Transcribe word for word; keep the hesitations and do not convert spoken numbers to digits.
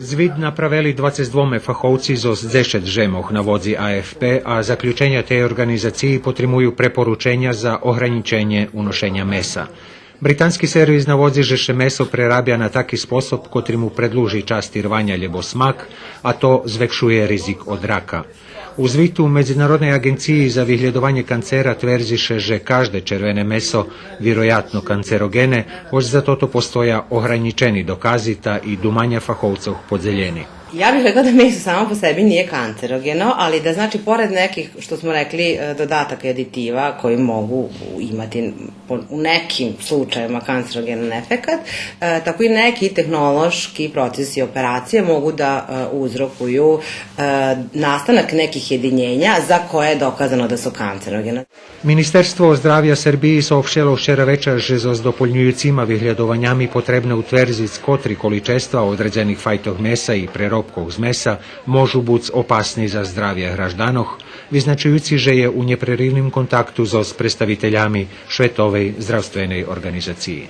Звит направели двацец двоме фаховци зоз дзешец жемох, наводзи А Ф П, а заключеня тей орґанизациї потримую препорученя за огранїченє уношеня меса. Британски сервис наводзи же ше месо прерабя на таки способ котри му предлужи час тирваня лєбо смак, а то звекшує ризик од рака. У звиту Медзинародней аґенциї за виглєдованє канцера твердзи ше же кажде червене месо вироятно канцероґене, гоч за тото постоя огранїчени докази та и думаня фаховцох подзелєни. Ja bih rekla da meso samo po sebi nije kancerogeno, ali da, znači, pored nekih, što smo rekli, e, dodataka i aditiva koji mogu imati po-, u nekim slučajevima kancerogenan efekat, e, tako i neki tehnološki procesi i operacije mogu da, e, uzrokuju, e, nastanak nekih jedinjenja za koje je dokazano da su kancerogena. Министерство здравя Сербиї сообщело вчера вечар же зоз дополнююцима виглєдованями потребне утвердзиц котри количества одредзених файтох меса и преробкох з меса можу буц опасни за здравє гражданох, визначуюци же є у нєпреривним контакту зоз представителями Шветовей здравственей орґанизациї.